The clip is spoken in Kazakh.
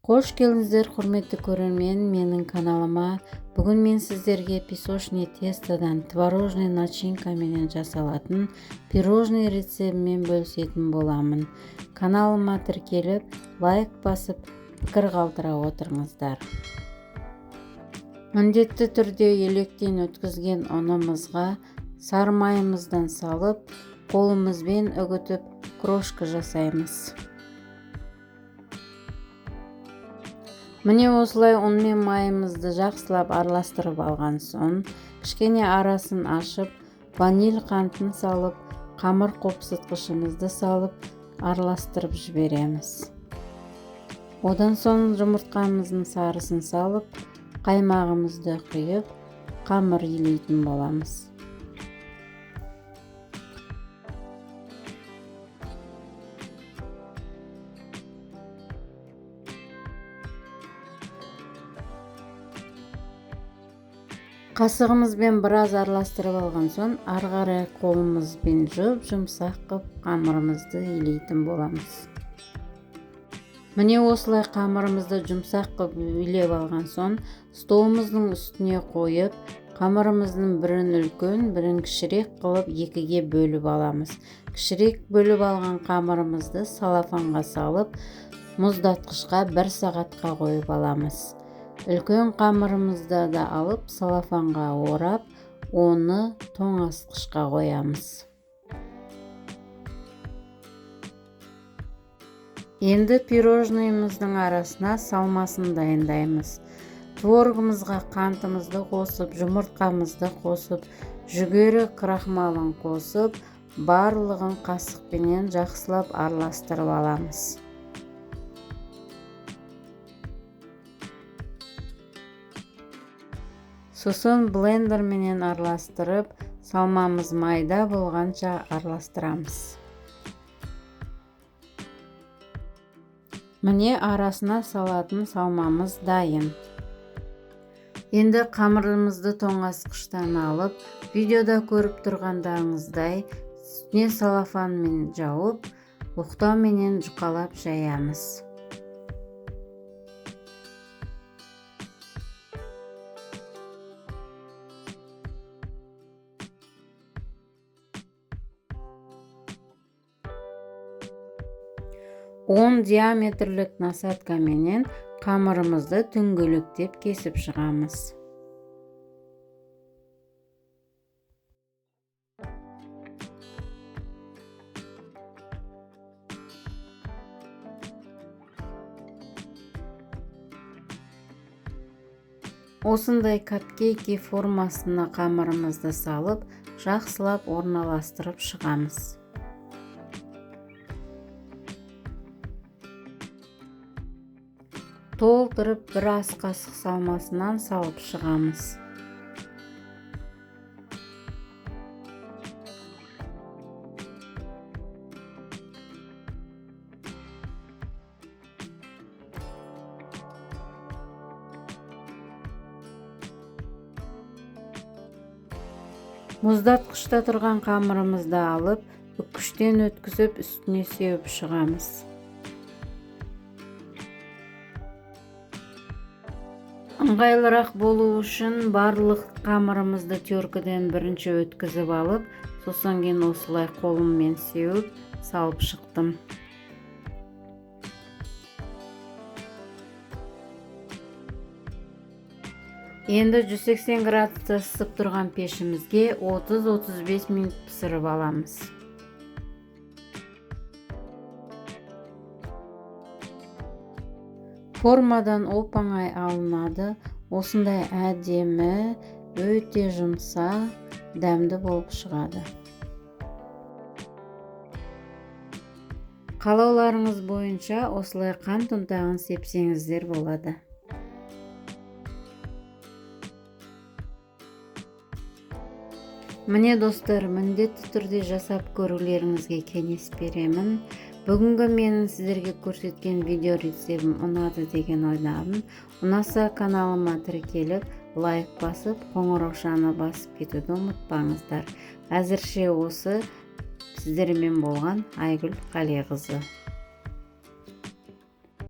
Қош келдіңіздер, құрметті көрермен, менің каналыма. Бүгін мен сіздерге песочный тестодан творожный начинкаменен жасалатын пирожный рецептімен бөлісетін боламын. Каналыма тіркеліп, лайк басып, пікір қалдыра отырыңыздар. Міндетті түрде електен өткізген ұнымызға сары майымыздан салып, қолымызбен үгітіп крошка жасаймыз. Міне осылай ұн мен майымызды жақсылап араластырып алған соң, кішкене арасын ашып, ваниль қантын салып, қамыр қопсытқышымызды салып, араластырып жібереміз. Одан соң жұмыртқамыздың сарысын салып, қаймағымызды құйып, қамыр илейтін боламыз. Қасығымызбен біраз араластырып алған соң, ары қарай қолымызбен жұп-жұмсақ қып қамырымызды илейтін боламыз. Міне осылай қамырымызды жұмсақ қып илеп алған соң, столымыздың үстіне қойып, қамырымыздың бірін үлкен, бірін кішірек қылып екіге бөліп аламыз. Кішірек бөліп алған қамырымызды салафанға салып, мұздатқышқа 1 сағатқа қойып аламыз. Үлкен қамырымызды да алып, салафанға орап, оны тоңазытқышқа қоямыз. Енді пирожныйымыздың арасына салмасын дайындаймыз. Творогымызға қантымызды қосып, жұмыртқамызды қосып, жүгері крахмалын қосып, барлығын қасықпенен жақсылап араластырып аламыз. Сосын блендерменен араластырып, салмамыз майда болғанша араластырамыз. Міне арасына салатын салмамыз дайын. Енді қамырымызды тоңазытқыштан алып, видеода көріп тұрғандарыңыздай, үстіне салафанмен жауып, оқтауменен жұқалап жаямыз. Он диаметрлік насадкаменен қамырымызды дөңгелектеп кесіп шығамыз. Осындай капкейки формасына қамырымызды салып, жақсылап орналастырып шығамыз. Толтырып бір ас қасық салмасынан салып шығамыз. Мұздатқышта тұрған қамырымызды алып, үккіштен өткізіп, үстіне сеуіп шығамыз. Ыңғайлырақ болу үшін барлық қамырымызды теркіден бірінші өткізіп алып, сосын кейін осылай қолыммен сеуіп, салып шықтым. Енді 180 градуста ысып тұрған пешімізге 30-35 минут пісіріп аламыз. Формадан оп-оңай алынады. Осындай әдемі, өте жұмсақ, дәмді болып шығады. Қалауларыңыз бойынша осылай қант ұнтағын сепсеңіздер болады. Міне достар, міндетті түрде жасап көрулеріңізге кеңес беремін. Бүгінгі менің сіздерге көрсеткен видео рецептім ұнады деген ойдамын. Ұнаса каналыма тіркеліп, лайк басып, қоңыраушаны басып кетуді ұмытпаңыздар. Әзірше осы сіздермен болған Айгүл Қалиқызы.